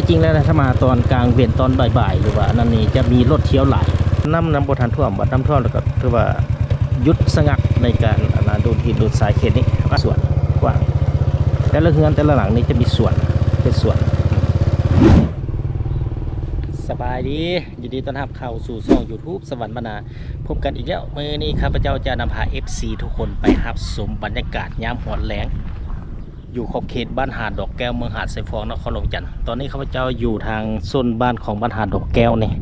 ຈິງແລ້ວນະ ຖ້າມາຕອນກາງເວັນ ຕອນບ່າຍໆ ຫຼືວ່າອັນນັ້ນນີ້ ຈະມີລົດທ່ຽວຫຼາຍ. ນ້ຳ ນ້ຳບໍ່ທັນຖ້ວມ, ບັດນ້ຳຖ້ວມແລ້ວກໍຖືວ່າຢຸດສະງັກໃນການ ອັນນ່າ ໂດດຫີນໂດດຊາຍເຂດນີ້. ສວນກວ້າງ, ແຕ່ລະເຮືອນແຕ່ລະຫຼັງນີ້ຈະມີສວນ, ເປັນສວນ. ສະບາຍດີ, ຍິນດີຕ້ອນຮັບເຂົ້າສູ່ຊ່ອງ YouTube ສະຫວັນບັນນາ. ພົບກັນອີກແລ້ວ, ມື້ນີ້ຂ້າພະເຈົ້າຈະນຳພາ ເອັຟຊີ ທຸກຄົນໄປຮັບຊົມບັນຍາກາດຍາມຮອດແລງ ຢູ່ຂອບເຂດບ້ານຫາດດອກແກ້ວ ເມືອງຫາດຊາຍຟອງ ນະຄອນຫຼວງວຽງຈັນ. ຕອນນີ້ຂ້າພະເຈົ້າຢູ່ທາງໂຊນບ້ານຂອງບ້ານຫາດດອກແກ້ວນີ້,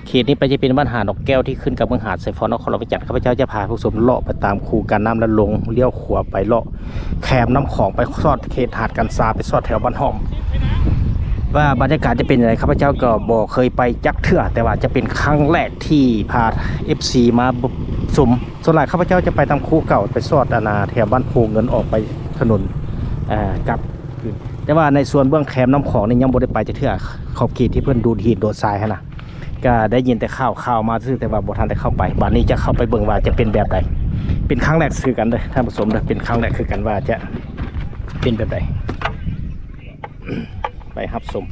ເຂດນີ້ໄປຈະເປັນບ້ານຫາດດອກແກ້ວທີ່ຂຶ້ນກັບເມືອງຫາດຊາຍຟອງ ນະຄອນຫຼວງວຽງຈັນ. ຂ້າພະເຈົ້າຈະພາຜູ້ຊົມເລາະໄປຕາມຄູການນ້ຳ ແລ້ວລົງລ້ຽວຂວາໄປເລາະ ແຄມນ້ຳຂອງ ໄປຊອດເຂດຫາດກັນຊາ ໄປຊອດແຖວບ້ານຫ້ອມ ວ່າບັນຍາກາດຈະເປັນຈັ່ງໃດ. ຂ້າພະເຈົ້າກໍບໍ່ເຄີຍໄປຈັກເທື່ອ, ແຕ່ວ່າຈະເປັນຄັ້ງແລກທີ່ພາ ເອັຟຊີ ມາຊົມ. ສ່ວນຫຼາຍຂ້າພະເຈົ້າຈະໄປຕາມຄູເກົ່າ, ໄປຊອດ ອັນນ່າ ແຖວບ້ານໂພເງິນ ອອກໄປຖະໜົນ ເອີ ກັບຄືນ. ແຕ່ວ່າໃນສ່ວນເບື້ອງແຄມນ້ຳຂອງນີ້ຍັງບໍ່ໄດ້ໄປຈັກເທື່ອ, ຂອບເຂດທີ່ເພິ່ນດູດຫີນໂດດຊາຍຫັ້ນນະ. ກະໄດ້ຍິນແຕ່ຂ່າວໆມາຊື່ ແຕ່ວ່າບໍ່ທັນໄດ້ເຂົ້າໄປ. ບາດນີ້ຈະເຂົ້າໄປເບິ່ງວ່າຈະເປັນແບບໃດ. ເປັນຄັ້ງແລກຄືກັນເດີ້ທ່ານຜູ້ຊົມເດີ້, ເປັນຄັ້ງແລກຄືກັນວ່າຈະເປັນແບບໃດ. ໄປຮັບຊົມ,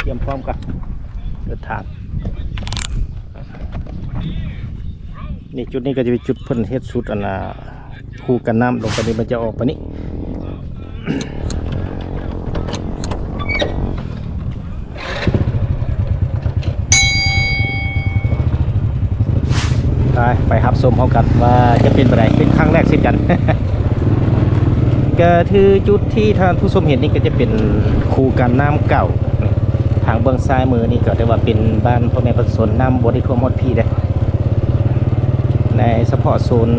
ຕຽມພ້ອມກັນເດີນທາງ. ນີ້ ຈຸດນີ້ກໍຈະເປັນຈຸດເພິ່ນເຮັດຊຸດ ອັນນ່າ ຄູກັນນ້ຳລົງໄປນີ້ ມັນຈະອອກໄປນີ້. ໄປ ໄປຮັບຊົມພ້ອມກັນວ່າຈະເປັນແບບໃດ, ເປັນຄັ້ງແລກເຊັ່ນກັນ. ກໍຄືຈຸດທີ່ທ່ານຜູ້ຊົມເຫັນນີ້ກໍຈະເປັນຄູກັນນ້ຳເກົ່າ. ທາງເບື້ອງຊ້າຍມືນີ້ກໍຖືວ່າເປັນບ້ານພໍ່ແມ່ປະຊາຊົນ, ນ້ຳບໍ່ໄດ້ຖ້ວມຮອດພີ້ເດ້. ໃນສະເພາະໂຊນ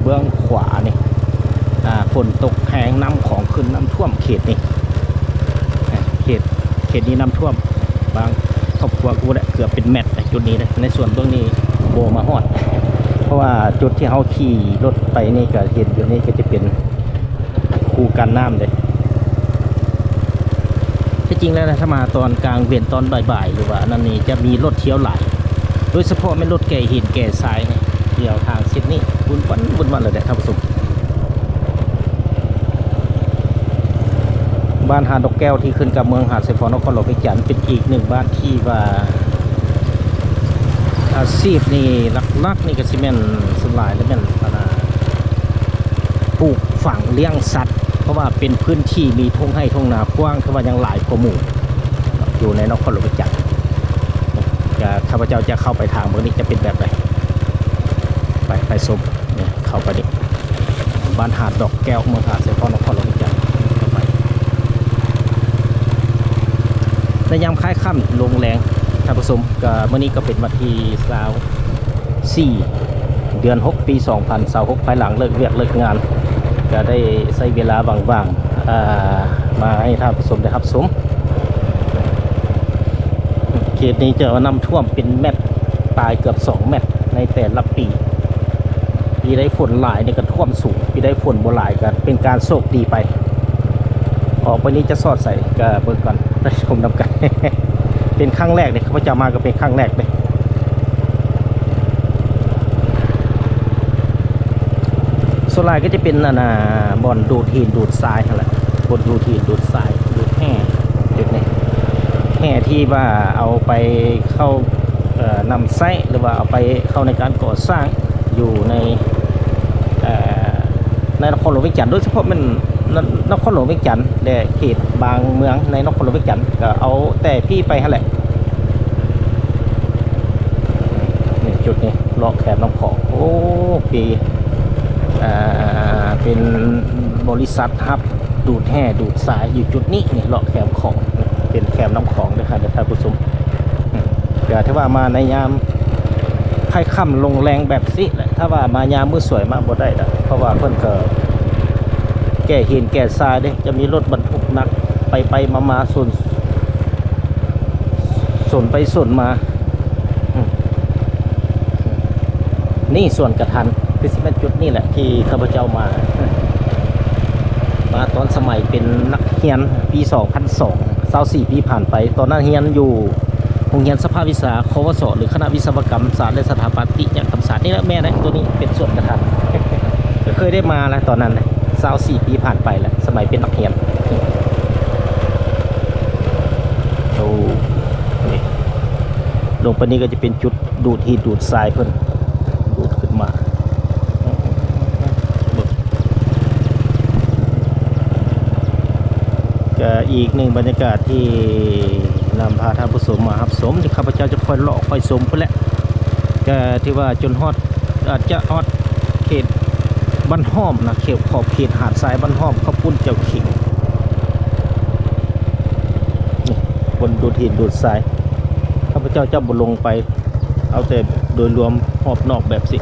ເບື້ອງຂວານີ້ ອາ ຝົນຕົກແຮງ ນ້ຳຂອງຂຶ້ນ ນ້ຳຖ້ວມເຂດນີ້, ເຂດ ເຂດນີ້ນ້ຳຖ້ວມ ບາງຄອບຄົວກໍບໍ່ໄດ້ ເກືອບເປັນແມັດ ໃນຈຸດນີ້ເດ້. ໃນສ່ວນເບື້ອງນີ້ບໍ່ມາຮອດ ເພາະວ່າຈຸດທີ່ເຮົາຂີ່ລົດໄປນີ້ກໍເຫັນຢູ່ນີ້ ກໍຈະເປັນ ຄູກັນນ້ຳເດ້. ທີ່ຈິງແລ້ວນະ ຖ້າມາຕອນກາງເວັນ ຕອນບ່າຍໆ ຫຼືວ່າອັນນັ້ນນີ້ ຈະມີລົດທ່ຽວຫຼາຍ, ໂດຍສະເພາະແມ່ນລົດແກ່ຫີນແກ່ຊາຍນີ້ ທ່ຽວທາງເສັ້ນນີ້ວຸ່ນວັນ ວຸ່ນວັນເລີຍແຫຼະທ່ານຜູ້ຊົມ. ບ້ານຫາດດອກແກ້ວທີ່ຂຶ້ນກັບເມືອງຫາດຊາຍຟອງ ນະຄອນຫຼວງວຽງຈັນ ເປັນອີກໜຶ່ງບ້ານທີ່ວ່າ ອາຊີບນີ້ຫຼັກໆນີ້ກໍຊິແມ່ນ ສ່ວນຫຼາຍແລ້ວແມ່ນ ອັນນ່າ ປູກຝັງລ້ຽງສັດ, ເພາະວ່າເປັນພື້ນທີ່ມີທົ່ງໄຮ່ທົ່ງນາກວ້າງ ຖືວ່າຍັງຫຼາຍກວ່າໝູ່ຢູ່ໃນນະຄອນຫຼວງວຽງຈັນ. ກໍຂ້າພະເຈົ້າຈະເຂົ້າໄປທາງເບິ່ງນີ້ຈະເປັນແບບໃດ. ໄປ ໄປຊົມ ນີ້ ເຂົ້າໄປນີ້ ບ້ານຫາດດອກແກ້ວ ເມືອງຫາດຊາຍຟອງ ນະຄອນຫຼວງວຽງຈັນ. ເຂົ້າໄປ ໃນຍາມຄ້າຍຄ່ຳລົງແລງ ທ່ານຜູ້ຊົມ, ກໍມື້ນີ້ກໍເປັນວັນທີຊາວສີ່ ເດືອນຫົກ ປີສອງພັນຊາວຫົກ ພາຍຫຼັງເລີກວຽກເລີກງານ ກໍໄດ້ໃຊ້ເວລາວ່າງໆ ເອີ ມາໃຫ້ທ່ານຜູ້ຊົມໄດ້ຮັບຊົມ. ເຂດນີ້ຈະວ່ານ້ຳຖ້ວມເປັນແມັດ ຕາຍເກືອບສອງແມັດໃນແຕ່ລະປີ. ປີໃດຝົນຫຼາຍນີ້ກໍຖ້ວມສູງ, ປີໃດຝົນບໍ່ຫຼາຍກໍເປັນການໂຊກດີໄປ. ອອກໄປນີ້ຈະຊອດໃສກໍເບິ່ງກ່ອນ, ໄປຊົມນຳກັນ. ເປັນຄັ້ງແລກເດ້, ຂ້າພະເຈົ້າມາກໍເປັນຄັ້ງແລກເດ້. ສ່ວນຫຼາຍກໍຈະເປັນ ອັນນ່າ ບ່ອນດູດຫີນດູດຊາຍຫັ້ນແຫຼະ, ບ່ອນດູດຫີນດູດຊາຍ ດູດແຮ່ ຈຸດນີ້ ແຮ່ທີ່ວ່າເອົາໄປເຂົ້າ ເອີ ນຳໃຊ້ ຫຼືວ່າເອົາໄປເຂົ້າໃນການກໍ່ສ້າງຢູ່ໃນ ເອີ ໃນນະຄອນຫຼວງວຽງຈັນ, ໂດຍສະເພາະແມ່ນນະ ນະຄອນຫຼວງວຽງຈັນ ແລະ ເຂດບາງເມືອງໃນນະຄອນຫຼວງວຽງຈັນ ກໍເອົາແຕ່ພີ້ໄປຫັ້ນແຫຼະ. ນີ້ ຈຸດນີ້ ເລາະແຄມນ້ຳຂອງ. ໂອ້ ປີ ເປັນບໍລິສັດຮັບດູດແຮ່ດູດຊາຍຢູ່ຈຸດນີ້. ນີ້ ເລາະແຄມຂອງ ເປັນແຄມນ້ຳຂອງເດີທ່ານ ທ່ານຜູ້ຊົມ. ກໍຖືວ່າມາໃນຍາມຄ້າຍຄ່ຳລົງແລງແບບນີ້ແຫຼະ, ຖ້າວ່າມາຍາມມື້ສວຍມາບໍ່ໄດ້ດອກ, ເພາະວ່າເພິ່ນກໍແກ່ຫີນແກ່ຊາຍເດ້, ຈະມີລົດບັນທຸກໜັກໄປໆມາໆ ສົນ ສົນໄປສົນມາ. ນີ້ສວນກະທັນ ຄືຊິແມ່ນຈຸດນີ້ແຫຼະທີ່ຂ້າພະເຈົ້າມາ, ມາຕອນສະໄໝເປັນນັກຮຽນປີສອງພັນສອງ ຊາວສີ່ປີຜ່ານໄປ. ຕອນນັ້ນຮຽນຢູ່ໂຮງຮຽນສະພາວິຊາ ຄວສ ຫຼື ຄະນະວິສະວະກຳສາດ ແລະ ສະຖາປັດຕິຍະກຳສາດ. ນີ້ແຫຼະ ແມ່ນແຫຼະ ຕົວນີ້ເປັນສວນກະທັນ. ກໍເຄີຍໄດ້ມາແລ້ວຕອນນັ້ນນະ, ຊາວສີ່ປີຜ່ານໄປແລ້ວ ສະໄໝເປັນນັກຮຽນ. ລົງໄປນີ້ກໍຈະເປັນຈຸດດູດຫີນດູດຊາຍເພິ່ນ ດູດຂຶ້ນມາ. ກໍອີກໜຶ່ງບັນຍາກາດທີ່ນຳພາທ່ານຜູ້ຊົມມາຮັບຊົມ ທີ່ຂ້າພະເຈົ້າຈະຄ່ອຍເລາະຄ່ອຍຊົມພຸ້ນແຫຼະ. ກໍຖືວ່າຈົນຮອດ ອາດຈະຮອດເຂດບ້ານຫ້ອມນະ, ເຂດຂອບເຂດຫາດຊາຍບ້ານຫ້ອມ ເຂົ້າປຸ້ນເຈົ້າຂິງ. ນີ້ ບ່ອນດູດຫີນດູດຊາຍ ຂ້າພະເຈົ້າຈະບໍ່ລົງໄປ ເອົາແຕ່ໂດຍລວມຮອບນອກແບບຊີ້.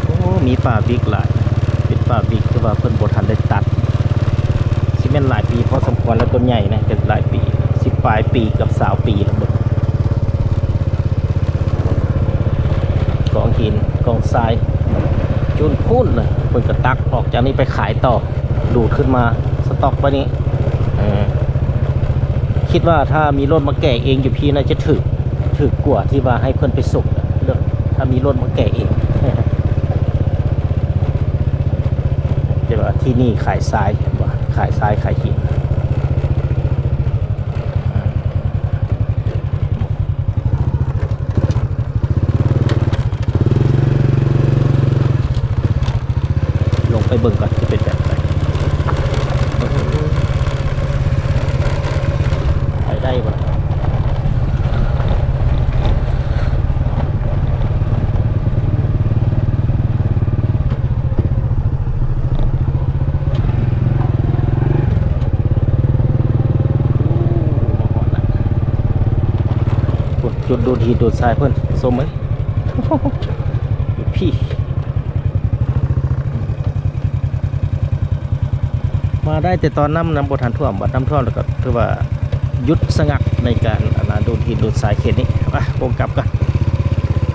ໂອ້ ມີປ່າບິກຫຼາຍ ເປັນປ່າບິກທີ່ວ່າເພິ່ນບໍ່ທັນໄດ້ຕັດ ຊິແມ່ນຫຼາຍປີພໍສົມຄວນແລ້ວ ຕົ້ນໃຫຍ່ນະ ກໍຫຼາຍປີ ສິບປາຍປີກັບຊາວປີແລ້ວເບິ່ງ. ກອງຫີນກອງຊາຍຈູນພຸ້ນນະ ເພິ່ນກໍຕັກອອກຈາກນີ້ໄປຂາຍຕໍ່ ດູດຂຶ້ນມາສະຕັອກໄວ້ນີ້. ເອີ ຄິດວ່າຖ້າມີລົດມາແກະເອງຢູ່ພີ້ໜ້າຈະຖືກ ຖືກກວ່າທີ່ວ່າໃຫ້ເພິ່ນໄປສົ່ງ ເລື່ອງຖ້າມີລົດມາແກະເອງ. ແຕ່ວ່າທີ່ນີ້ຂາຍຊາຍ ເຫັນບໍ່ ຂາຍຊາຍຂາຍຫີນ. ລົງໄປເບິ່ງກ່ອນ ຈະເປັນແບບໃດ ໄປໄດ້ບໍ່ລະ. ໂອ້ ມາຮອດລະ ຈຸດດູດຫີນດູດຊາຍເພິ່ນ ຊົມເອີຍ ຢູ່ພີ້. ມາໄດ້ແຕ່ຕອນນ້ຳ ນ້ຳບໍ່ທັນຖ້ວມ ບັດນ້ຳຖ້ວມແລ້ວກໍຖືວ່າຢຸດສະງັກໃນການ ອັນນ່າ ດູດຫີນດູດຊາຍເຂດນີ້. ໄປ ໂກງກັບກ່ອນ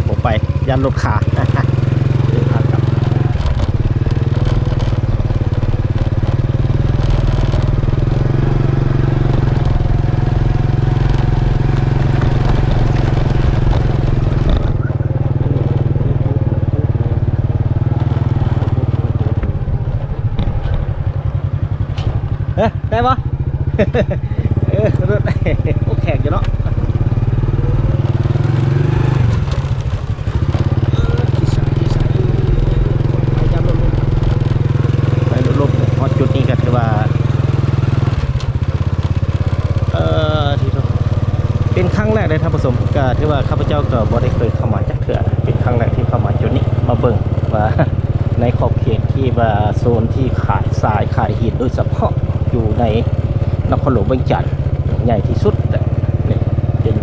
ບໍ່ໄປ ຢ້ານລົດຄາ ເດີນທາງກັບ. ເອີ ໄດ້ບໍ່? ເອີ ລົດ ໂອ້ ແຂກຢູ່ເນາະ. ໄປລົດລົບ ຮອດຈຸດນີ້ກໍຖືວ່າ ເອີ ທີ່ເປັນຄັ້ງແລກເດ້ທ່ານຜູ້ຊົມ ກໍຖືວ່າຂ້າພະເຈົ້າກໍບໍ່ໄດ້ເຄີຍເຂົ້າມາຈັກເທື່ອ ເປັນຄັ້ງແລກທີ່ເຂົ້າມາຈຸດນີ້ ມາເບິ່ງວ່າໃນຂອບເຂດທີ່ວ່າໂຊນທີ່ຂາຍຊາຍຂາຍຫີນ ໂດຍສະເພາະຢູ່ໃນນະຄອນຫຼວງວຽງຈັນໃຫຍ່ທີ່ສຸດ ນີ້ເປັນ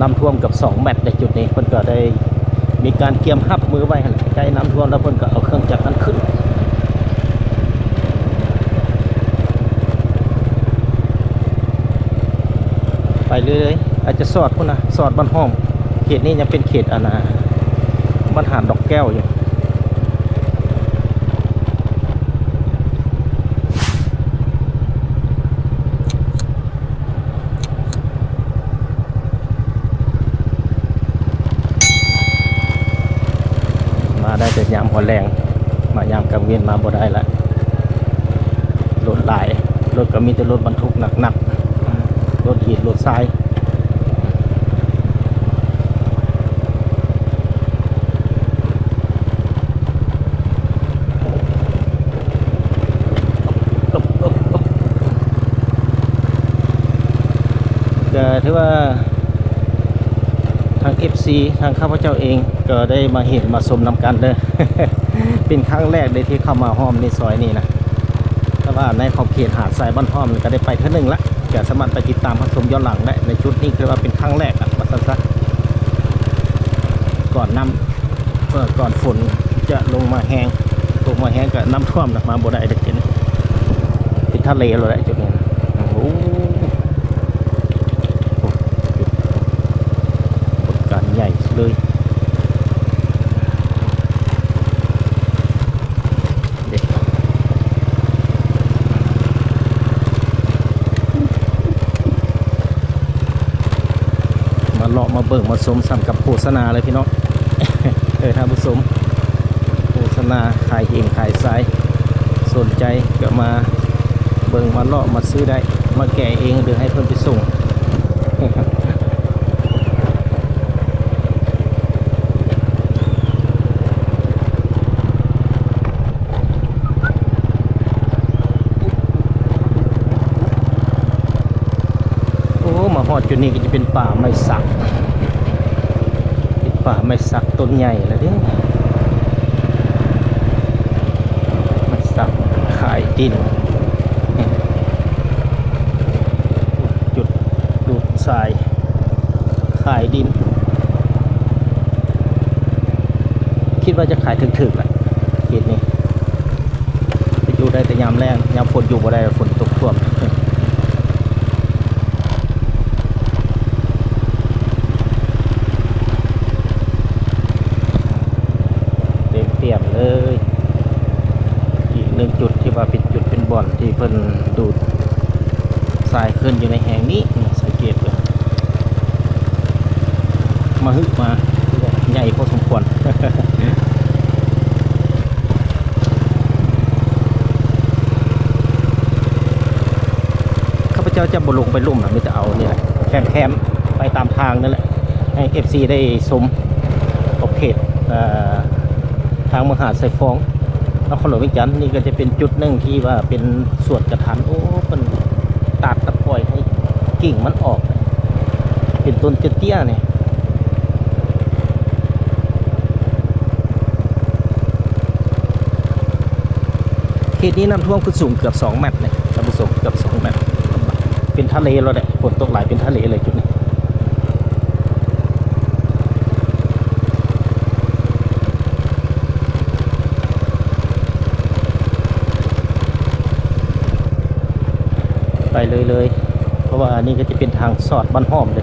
ນ້ຳຖ້ວມເກືອບສອງແມັດໃນຈຸດນີ້ ເພິ່ນກໍໄດ້ມີການກຽມຮັບມືໄວ້ຫັ້ນແຫຼະ ໃກ້ນ້ຳຖ້ວມແລ້ວເພິ່ນກໍເອົາເຄື່ອງຈັກຫັ້ນຂຶ້ນ ໄປເລື້ອຍໆ ອາດຈະສອດພຸ້ນນະ ສອດບ້ານຫ້ອມ ເຂດນີ້ຍັງເປັນເຂດ ອັນນ່າ ບ້ານຫາດດອກແກ້ວຢູ່. ມາໄດ້ແຕ່ຍາມຫົວແລງ ມາຍາມກາງເວັນມາບໍ່ໄດ້ລະ ລົດຫຼາຍ ລົດກໍມີແຕ່ລົດບັນທຸກໜັກໆ ລົດຫີນລົດຊາຍ. ກໍຖືວ່າທາງເອັຟຊີ ທາງຂ້າພະເຈົ້າເອງກໍໄດ້ມາເຫັນມາຊົມນຳກັນເດີ ເປັນຄັ້ງແລກເດ້ທີ່ເຂົ້າມາຮ່ອມໃນຊອຍນີ້ນະ ແຕ່ວ່າໃນຂອບເຂດຫາດຊາຍບ້ານຫ້ອມນີ້ກໍໄດ້ໄປເທື່ອໜຶ່ງລະ ກໍສາມາດໄປຕິດຕາມຮັບຊົມຍ້ອນຫຼັງໄດ້ ໃນຈຸດນີ້ຖືວ່າເປັນຄັ້ງແລກອະ ວ່າຊັ້ນຊະ ກ່ອນນ້ຳ ເອີ ກ່ອນຝົນຈະລົງມາແຮງ ຕົກມາແຮງກໍນ້ຳຖ້ວມນະ ມາບໍ່ໄດ້ເດ້ ເປັນທະເລແລ້ວແຫຼະຈຸດນີ້ນະ. ໂອ້ ປາກົດການໃຫຍ່ເລີຍ. ເດ້ ມາເລາະມາເບິ່ງມາຊົມສ່ຳກັບໂຄສະນາເລີຍພີ່ນ້ອງ ເອີ ທ່ານຜູ້ຊົມ ນາຂາຍຫີນຂາຍຊາຍ ສົນໃຈກໍມາເບິ່ງ ມາເລາະມາຊື້ໄດ້ ມາແກ່ເອງ ຫຼືໃຫ້ເພິ່ນໄປສົ່ງ. ໂອ້ ມາຮອດຈຸດນີ້ກໍຈະເປັນປ່າໄມ້ສັກ ເປັນປ່າໄມ້ສັກຕົ້ນໃຫຍ່ແລ້ວເດ້. ໄມ້ສັກຂາຍດິນ ຈຸດດູດຊາຍ ຂາຍດິນ ຄິດວ່າຈະຂາຍຖືກໆແຫຼະເຂດນີ້. ໄປຢູ່ໄດ້ແຕ່ຍາມແລ້ງ ຍາມຝົນຢູ່ບໍ່ໄດ້ ຝົນຕົກຖ້ວມ. ເຕັມໆເລີຍ ອີກໜຶ່ງຈຸດທີ່ວ່າເປັນຈຸດເປັນບ່ອນທີ່ເພິ່ນດູດຊາຍຂຶ້ນຢູ່ໃນແຫ່ງນີ້ ສັງເກດເບິ່ງ ມະຫຶມາ ໃຫຍ່ພໍສົມຄວນ. ຂ້າພະເຈົ້າຈະບໍ່ລົງໄປລຸ່ມນະ ມີແຕ່ເອົານີ້ແຫຼະ ແຄມໆໄປຕາມທາງນັ້ນແຫຼະ ໃຫ້ເອັຟຊີໄດ້ຊົມຂອບເຂດ ເອີ ທາງເມືອງຫາດຊາຍຟອງ ນະຄອນຫຼວງວຽງຈັນ. ນີ້ກໍຈະເປັນຈຸດໜຶ່ງທີ່ວ່າເປັນສວນກະທັນ ໂອ້ ເພິ່ນຕັດແລ້ວປ່ອຍໃຫ້ກິ່ງມັນອອກ ເປັນຕົ້ນເຕ້ຍໆນີ້. ເຂດນີ້ນ້ຳຖ້ວມຂຶ້ນສູງເກືອບສອງແມັດເລີຍທ່ານຜູ້ຊົມ ເກືອບສອງແມັດ ເປັນທະເລແລ້ວແຫຼະ ຝົນຕົກຫຼາຍເປັນທະເລເລີຍຈຸດນີ້. ໄປເລື້ອຍໆ ເພາະວ່າອັນນີ້ກໍຈະເປັນທາງສອດບ້ານຫ້ອມເດ້.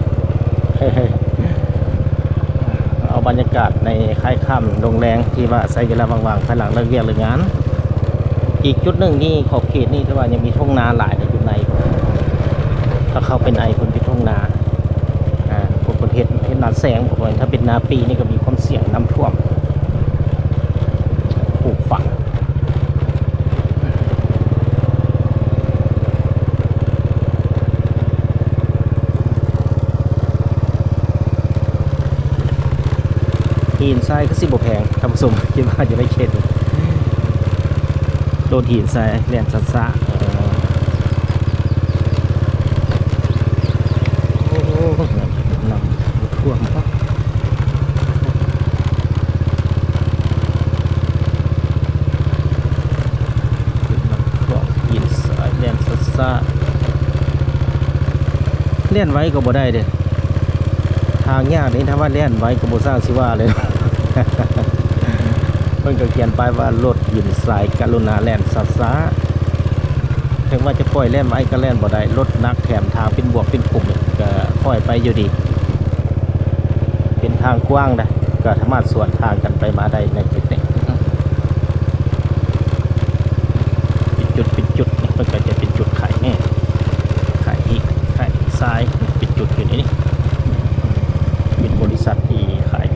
ເອົາບັນຍາກາດໃນຄ້າຍຄ່ຳລົງແລງ ທີ່ວ່າໃຊ້ເວລາວ່າງໆ ພາຍຫຼັງເລີກວຽກເລີກງານ. ອີກຈຸດໜຶ່ງນີ້ ຂອບເຂດນີ້ຖືວ່າຍັງມີທົ່ງນາຫຼາຍໃນຈຸດໃນ ຖ້າເຂົ້າໄປໃນພຸ້ນເປັນທົ່ງນາ ອ່າ ພວກເພິ່ນເຮັດ ເຮັດນາແຊງ ບໍ່ແມ່ນ ຖ້າເປັນນາປີນີ້ກໍມີຄວາມສ່ຽງນ້ຳຖ້ວມປູກຝັງ. ຫີນຊາຍຄືຊິບໍ່ແພງທ່ານຜູ້ຊົມ ຄິດວ່າຢູ່ໃນເຂດນີ້ ໂດດຫີນຊາຍແລ່ນຊ້າໆ ເອີ ໂອ້ ນ້ຳຖ້ວມ ເປັນນ້ຳຖ້ວມ ຫີນຊາຍແລ່ນຊ້າໆ ແລ່ນໄວກໍບໍ່ໄດ້ເດ້ ທາງຍາກນີ້ ຖ້າວ່າແລ່ນໄວກໍບໍ່ຊ່າງຊິວ່າເລີຍ. ເພິ່ນກໍຂຽນປ້າຍວ່າ ລົດຫີນຊາຍ ກະລຸນາແລ່ນຊ້າໆ ເຖິງວ່າຈະປ່ອຍແລ່ນໄວກໍແລ່ນບໍ່ໄດ້ ລົດໜັກ ແຖມທາງເປັນບວກເປັນຂຸມ ກໍຄ່ອຍໄປຢູ່ດີ. ເປັນທາງກວ້າງນະ ກໍສາມາດສວນທາງກັນໄປມາໄດ້ໃນຈຸດນີ້ ເປັນຈຸດເປັນຈຸດ ເພິ່ນກໍຈະເປັນຈຸດຂາຍແຮ່ ຂາຍຫີນ ຂາຍຊາຍ ເປັນຈຸດຢູ່ໃນນີ້ ເປັນບໍລິສັດທີ່ຂາຍ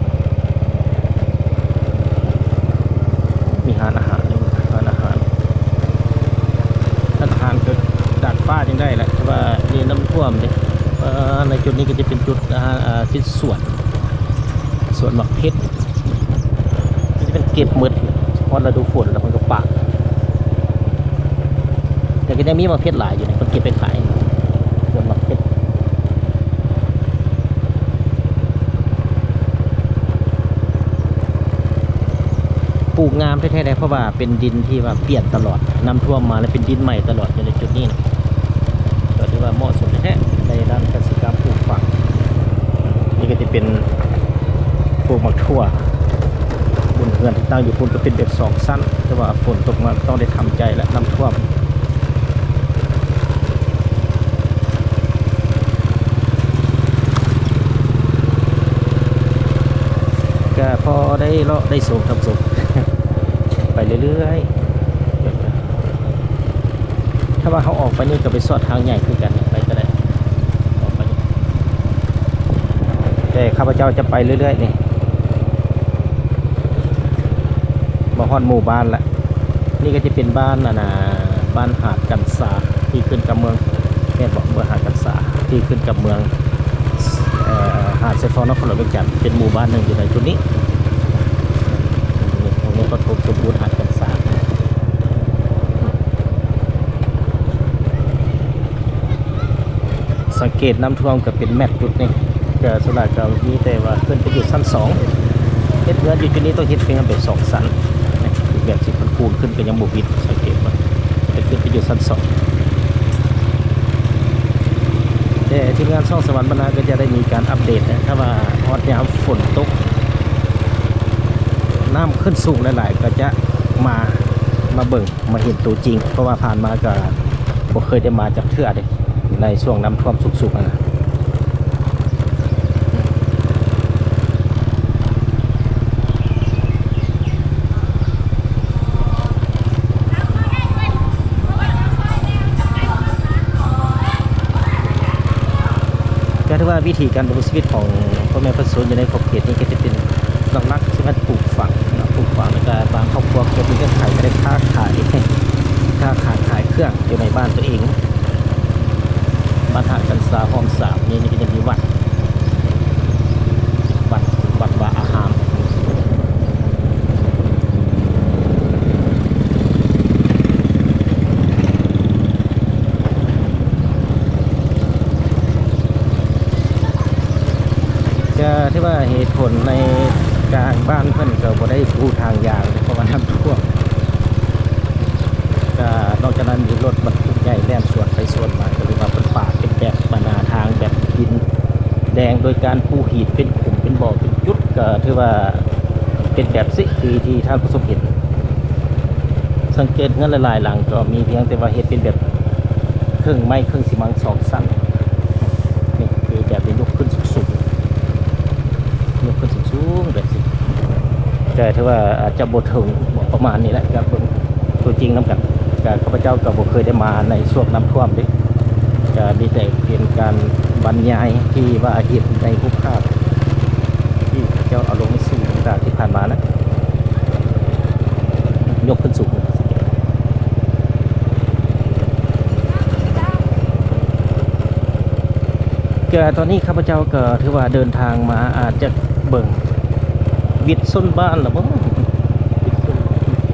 ມີຮ້ານອາຫານ ຮ້ານອາຫານ ຮ້ານອາຫານກໍດາດຟ້າຍັງໄດ້ແຫຼະ ແຕ່ວ່ານີ້ນ້ຳຖ້ວມເດ້. ເອີ ໃນຈຸດນີ້ກໍຈະເປັນຈຸດ ອ່າ ເປັນສວນ ສວນໝາກເຜັດ ມັນຈະເປັນເກັບໝົດ ຮອດລະດູຝົນແລ້ວເພິ່ນກໍປະ ແຕ່ກໍຍັງມີໝາກເຜັດຫຼາຍຢູ່ນະ ເພິ່ນເກັບໄປຂາຍ ສວນໝາກເຜັດ. ປູກງາມແທ້ໆເດ້ ເພາະວ່າເປັນດິນທີ່ວ່າປ່ຽນຕະຫຼອດ ນ້ຳຖ້ວມມາແລ້ວເປັນດິນໃໝ່ຕະຫຼອດຢູ່ໃນຈຸດນີ້ນະ ກໍຖືວ່າເໝາະສົມແທ້ໆ ໃນດ້ານກະສິກຳປູກຝັງ. ນີ້ກໍຈະເປັນ ປູກໝາກຖົ່ວ ບົນເຮືອນທີ່ຕັ້ງຢູ່ພຸ້ນກໍເປັນແບບສອງຊັ້ນ ແຕ່ວ່າຝົນຕົກມາຕ້ອງໄດ້ທຳໃຈ ແລະ ນ້ຳຖ້ວມ ກະພໍໄດ້ເລາະໄດ້ຊົມທ່ານຜູ້ຊົມ ໄປເລື້ອຍໆ. ຖ້າວ່າເຮົາອອກໄປນີ້ກໍໄປຊອດທາງໃຫຍ່ຄືກັນ ໄປກໍໄດ້ ອອກໄປ ແຕ່ຂ້າພະເຈົ້າຈະໄປເລື້ອຍໆນີ້. ມາຮອດໝູ່ບ້ານລະ. ນີ້ກໍຈະເປັນບ້ານ ອັນນ່າ ບ້ານຫາດກັນຊາ ທີ່ຂຶ້ນກັບເມືອງ ແມ່ນບໍ່? ເມືອງຫາດກັນຊາ ທີ່ຂຶ້ນກັບເມືອງ ເອີ ຫາດຊາຍຟອງ ນະຄອນຫຼວງວຽງຈັນ ເປັນໝູ່ບ້ານໜຶ່ງຢູ່ໃນຈຸດນີ້. ໂຮງຮຽນປະຖົມສົມບູນຫາດກັນຊາ. ສັງເກດນ້ຳຖ້ວມກໍເປັນແມັດຈຸດນີ້ ກໍສ່ວນຫຼາຍກໍມີແຕ່ວ່າຂຶ້ນໄປຢູ່ຊັ້ນສອງ ເຮັດເຮືອນຢູ່ຈຸດນີ້ຕ້ອງເຮັດເປັນແບບສອງຊັ້ນ ແບບຊິຄູນຂຶ້ນກໍຍັງບໍ່ມິດ ສັງເກດວ່າຈະຂຶ້ນໄປຢູ່ຊັ້ນສອງ. ແຕ່ທີມງານຊ່ອງສະຫວັນບັນນາກໍຈະໄດ້ມີການອັບເດດນະ ຖ້າວ່າຮອດຍາມຝົນຕົກ ນ້ຳຂຶ້ນສູງຫຼາຍໆ ກໍຈະມາ ມາເບິ່ງ ມາເຫັນຕົວຈິງ ເພາະວ່າຜ່ານມາກໍບໍ່ເຄີຍໄດ້ມາຈັກເທື່ອເດ້ ໃນຊ່ວງນ້ຳຖ້ວມສຸກໆ ຫັ້ນນະ. ກໍຖືວ່າວິທີການດຳລົງຊີວິດຂອງພໍ່ແມ່ປະຊາຊົນຢູ່ໃນຂອບເຂດນີ້ ກໍຈະເປັນຫຼັກໆ ຊິແມ່ນປູກຝັງເນາະ ປູກຝັງ ແລ້ວກໍບາງຄອບຄົວກໍມີເງື່ອນໄຂກໍໄດ້ຄ້າຂາຍ ຄ້າຂາຍຂາຍເຄື່ອງຢູ່ໃນບ້ານຕົວເອງ. ບ້ານຫາດກັນຊາ ຮ່ອມສາມນີ້ ນີ້ກໍຈະມີວັດ ວັດ ວັດວາອາຮາມ. ກະຖືວ່າເຫດຜົນໃນກາງບ້ານເພິ່ນກະບໍ່ໄດ້ປູທາງຢາງເດ້ ເພາະວ່ານ້ຳຖ້ວມ. ກະນອກຈາກນັ້ນມີລົດບັນທຸກໃຫຍ່ແລ່ນສວນໄປສວນມາ ກະເລີຍວ່າເພິ່ນປາເປັນແບບບັນນາທາງແບບດິນແດງ ໂດຍການປູຫີນເປັນຂຸມເປັນບໍ່ເປັນຈຸດ ກະຖືວ່າເປັນແບບຊິຄືທີ່ທ່ານຜູ້ຊົມເຫັນ. ສັງເກດເຮືອນຫຼາຍໆຫຼັງກໍມີພຽງແຕ່ວ່າເຮັດເປັນແບບ ເຄິ່ງໄມ້ເຄິ່ງຊີມັງສອງຊັ້ນ ນີ້ຄືແບບໄດ້ຍົກຂຶ້ນສູງໆ ຍົກຂຶ້ນສູງໆແບບນີ້ ແຕ່ຖືວ່າອາດຈະບໍ່ເຖິງ ປະມານນີ້ແຫຼະ ກະເບິ່ງຕົວຈິງນຳກັນ. ກະຂ້າພະເຈົ້າກະບໍ່ເຄີຍໄດ້ມາໃນຊ່ວງນ້ຳຖ້ວມເດ້ ກະມີແຕ່ເປັນການບັນຍາຍທີ່ວ່າເຫັນໃນຮູບພາບທີ່ເຂົາເຈົ້າເອົາລົງໃນສື່ຕ່າງໆທີ່ຜ່ານມານະ ຍົກຂຶ້ນສູງ. ກະຕອນນີ້ຂ້າພະເຈົ້າກໍຖືວ່າເດີນທາງມາ ອາດຈະເບິ່ງ ວິດຊົນບ້ານລະບໍ່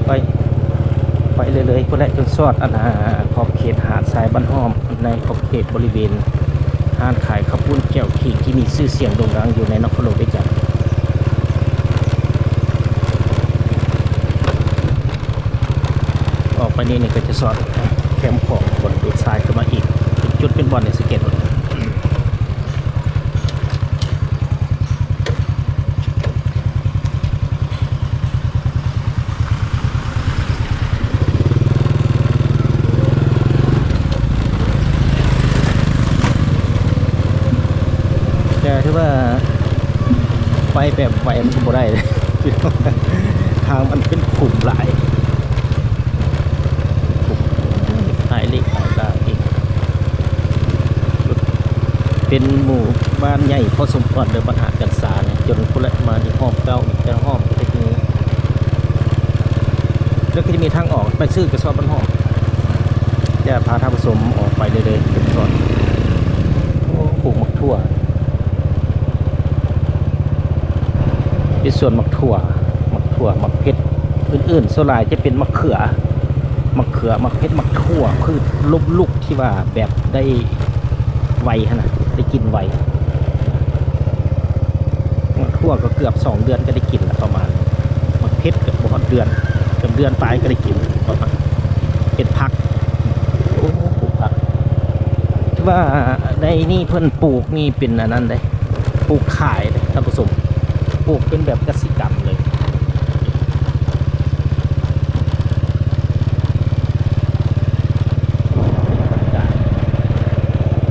ໄປ ໄປເລື້ອຍໆ ພຸ້ນແຫຼະ ຈົນຊອດ ອັນ ອາ ຂອບເຂດຫາດຊາຍບ້ານຫ້ອມ ໃນຂອບເຂດບໍລິເວນຮ້ານຂາຍເຂົ້າປຸ້ນແຈ່ວຂີງທີ່ມີຊື່ສຽງໂດ່ງດັງຢູ່ໃນນະຄອນຫຼວງວຽງຈັນ. ອອກໄປນີ້ ນີ້ກໍຈະຊອດແຄມຂອງ ບ່ອນເບດຊາຍຂຶ້ນມາອີກ ເປັນຈຸດເປັນບ່ອນໃຫ້ສັງເກດເບິ່ງ. ແຕ່ຖືວ່າໄປແບບໄວມັນກໍບໍ່ໄດ້ເດ້ ທາງມັນເປັນຂຸມຫຼາຍ ຂຸມ ຫຼາຍເລກຫຼາຍລາງອີກ ເປັນໝູ່ບ້ານໃຫຍ່ພໍສົມຄວນເດີ ບ້ານຫາດກັນຊານີ້ ຈົນພຸ້ນແຫຼະ ມານີ້ຮອບເກົ້າ ແຕ່ຮອບເລັກນ້ອຍ ແລ້ວກໍຈະມີທາງອອກໄປຊື້ກະສອບບ້ານຮອບ ຈະພາທ່ານຜູ້ຊົມອອກໄປເລື້ອຍໆ ເປັນສວນ ໂອ້ ປູກໝາກຖົ່ວ ເປັນສວນໝາກຖົ່ວ ໝາກຖົ່ວ ໝາກເຜັດ ອື່ນໆ ສ່ວນຫຼາຍຈະເປັນໝາກເຂືອ ໝາກເຂືອ ໝາກເຜັດ ໝາກຖົ່ວ ພືດລົ້ມລຸກທີ່ວ່າແບບໄດ້ໄວຫັ້ນນະ ໄດ້ກິນໄວ. ໝາກຖົ່ວກໍເກືອບສອງເດືອນກໍໄດ້ກິນລະປະມານ ໝາກເຜັດກໍບໍ່ຮອດເດືອນ ເກືອບເດືອນປາຍກໍໄດ້ກິນ ເປັນຜັກ ໂອ້ ປູກຜັກ ຖືວ່າໃນນີ້ເພິ່ນປູກນີ້ເປັນອັນນັ້ນເດ້ ປູກຂາຍເດ້ທ່ານຜູ້ຊົມ ປູກເປັນແບບກະສິກຳເລີຍ. ຜັກກາດ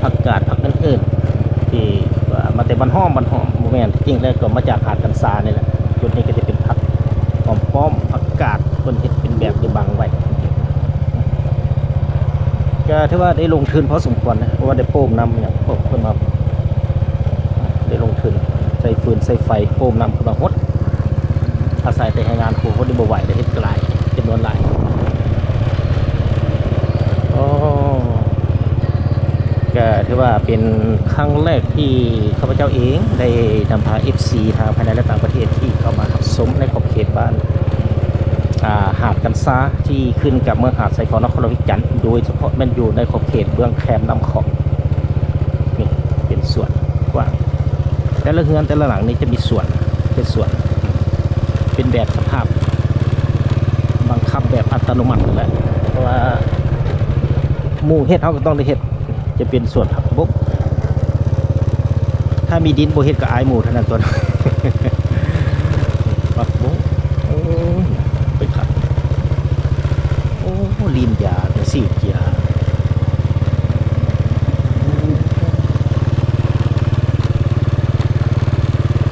ຜັກກາດ ຜັກອື່ນໆ ທີ່ວ່າມາແຕ່ບ້ານຫ້ອມ ບ້ານຫ້ອມ ບໍ່ແມ່ນ ທີ່ຈິງແລ້ວກໍມາຈາກຫາດກັນຊານີ້ແຫຼະ. ຈຸດນີ້ກໍຈະເປັນຜັກຫອມປ້ອມ ຜັກກາດ ເພິ່ນເຮັດເປັນແບບໄດ້ບັງໄວ້ ກໍຖືວ່າໄດ້ລົງທຶນພໍສົມຄວນນະ ເພາະວ່າໄດ້ໂປ້ມນ້ຳຫຍັງ ເພິ່ນວ່າໄດ້ລົງທຶນໃຊ້ຟືນໃຊ້ໄຟ ໂປ້ມນ້ຳເພິ່ນວ່າຫົດ. ອາໄສແຕ່ແຮງງານຄົນນີ້ບໍ່ໄຫວເດ້ ເຮັດຫຼາຍ ຈຳນວນຫຼາຍ. ໂອ້ ກໍຖືວ່າເປັນຄັ້ງແລກທີ່ຂ້າພະເຈົ້າເອງໄດ້ນຳພາເອັຟຊີທາງພາຍໃນ ແລະ ຕ່າງປະເທດທີ່ເຂົ້າມາຮັບຊົມໃນຂອບເຂດບ້ານ ອ່າ ຫາດກັນຊາ ທີ່ຂຶ້ນກັບເມືອງຫາດຊາຍຟອງ ນະຄອນຫຼວງວຽງຈັນ ໂດຍສະເພາະແມ່ນຢູ່ໃນຂອບເຂດເບື້ອງແຄມນ້ຳຂອງ. ນີ້ເປັນສວນກວ້າງ ແຕ່ລະເຮືອນແຕ່ລະຫຼັງນີ້ຈະມີສວນ ເປັນສວນ ເປັນແບບສະພາບບັງຄັບແບບອັດຕະໂນມັດນັ້ນແຫຼະ ເພາະວ່າໝູ່ເຮັດ ເຮົາກໍຕ້ອງໄດ້ເຮັດ. ຈະເປັນສວນຜັກບົກ ຖ້າມີດິນບໍ່ເຮັດກໍອາຍໝູ່ເທົ່ານັ້ນຕົວະ. ຜັກບົກ ໂອ້ຍ ໄປຂັດ ໂອ້ ລີນຢາ ແຕ່ສີດຢາ